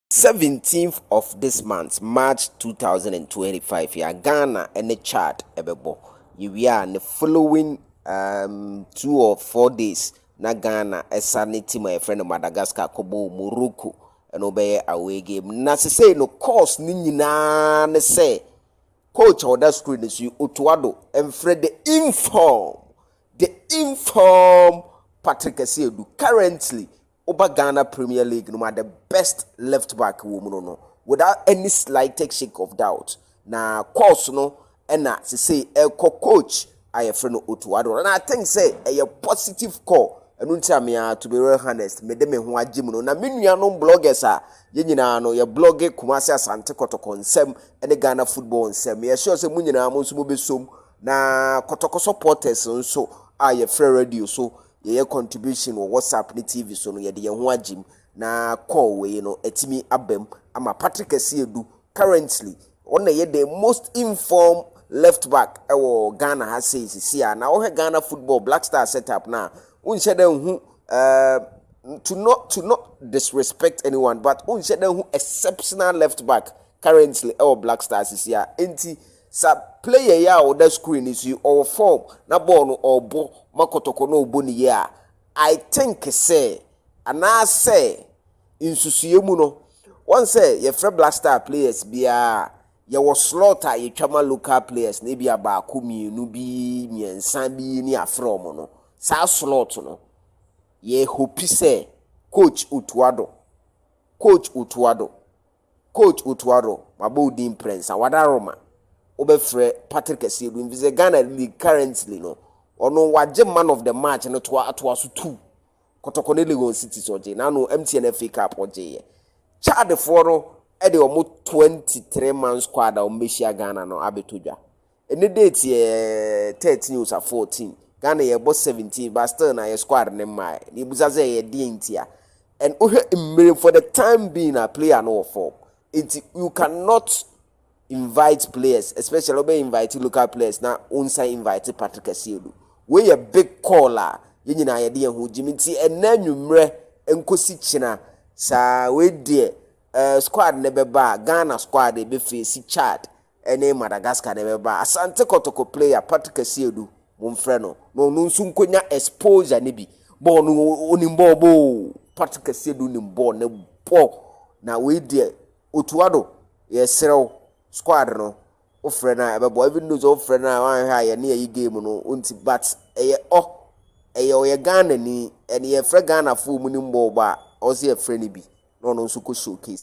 17th of this month, March 2025, yɛ Ghana ne Chad bɛbɔ. Yɛwie a, ne following 2 or 4 days na Ghana ɛsa ne team a yɛfrɛ no Madagascar kɔbɔ Morocco. Ɛno bɛyɛ away game. Na sesei no, course ne nyinaa ne sɛ coach a ɔda screen no so yi, Otto Addo, mfrɛ the inform Patrick Asiedu. Currently, woba Ghana Premier League no mu, the best left back wɔ mu no, without any slightest shake of doubt. Na course no ɛna sesei ɛkɔ coach a yɛfrɛ no Otto Addo, and I think sɛ ɛyɛ positive call. Ɛno nti a mea, to be real honest, mede me ho agye mu no, na me nuanom bloggers a yɛn nyinaa no yɛ blog Kumase Asante Kɔtɔkɔ nsɛm ne Ghana football nsɛm, yɛhyɛ sɛ mo nyinaa mo nso mobɛsom, na Kɔtɔkɔ supporters nso a yɛfrɛ radio so, yɛyɛ contribution wɔ WhatsApp ne TV so no, yɛde yɛn ho agye mu na call wei no atumi aba mu ama Patrick Asiedu. Currently, ɔna yɛ the most informed left back ɛwɔ Ghana ha sei sisi a. Na wɔhwɛ Ghana football, Black Star setup na wonhyɛ dɛ nhu, to not disrespect anyone, but wonhyɛ dɛ nhu exceptional left back currently ɛwɔ Black Star sisi a. Nti sa player yi a ɔda screen ni so yi, ɔwɔ form na bɔɔl no ɔrebɔ ma Kɔtɔkɔ na ɔbɔ ne yie a, I think sɛ anaasɛ nsusue mu no, wɔn sɛ yɛfrɛ Black Star players biara, yɛwɔ slot a yɛtwa ma local players na ebi a baako, mmienu bi, mmiɛnsa bi ne afrɛ wɔn no. Saa slot no, yɛ hope sɛ coach Otto Addo, coach Otto Addo, coach Otto Addo, mabɔ odin prɛnsa wadaroma, wobɛfrɛ Patrick Asiedu nfi sɛ Ghana league currently no, ɔno wagye man of the match no toa atoa so two. Kɔtɔkɔ ne Legon City so ɔgye n'ano, MTN FA Cup ɔgye. Yɛ Chadfoɔ no de wɔn 23 man squad a wɔn bɛhyia Ghana no abɛtɔ dwa. Ɛne date yɛ 13 osa 14, Ghana yɛbɔ 17, but still na yɛ squad ne mmaa na ebusa sɛ yɛ deɛ ntia. And wohwɛ mmere, for the time being na player no wɔ form, nti you cannot invite players, especially wobɛ invite local players na wonsan invite Patrick Asiedu. Wei yɛ big call a yɛn nyinaa yɛde yɛn ho gyim. Nti ɛnɛ nwummerɛ nkosi kyena saa, wei deɛ squad ne bɛba a, Ghana squad ebɛfɛsi Chad ɛne Madagascar ne bɛba, Asante Kɔtɔkɔ player Patrick Asiedu, momfrɛ no na ɔno nso nkonya exposure ne bi. Bɔɔl no, onim bɔɔl bɔɔ. Patrick Asiedu nim bɔɔl ne bɔ. Na wei deɛ, Otto Addo, yɛsrɛw, squad no wofrɛ no a ɛbɛbɔ, even though sɛ wofrɛ no a wanhwɛ a yɛne yɛyi game no nti, but ɛyɛ ɔ ɛyɛ ɔyɛ Ghana ni, ɛne yɛfrɛ Ghanafoɔ mu nim bɔɔl bɔ a, ɔsɛ yɛfrɛ no bi na ɔno nso kɔ showcase.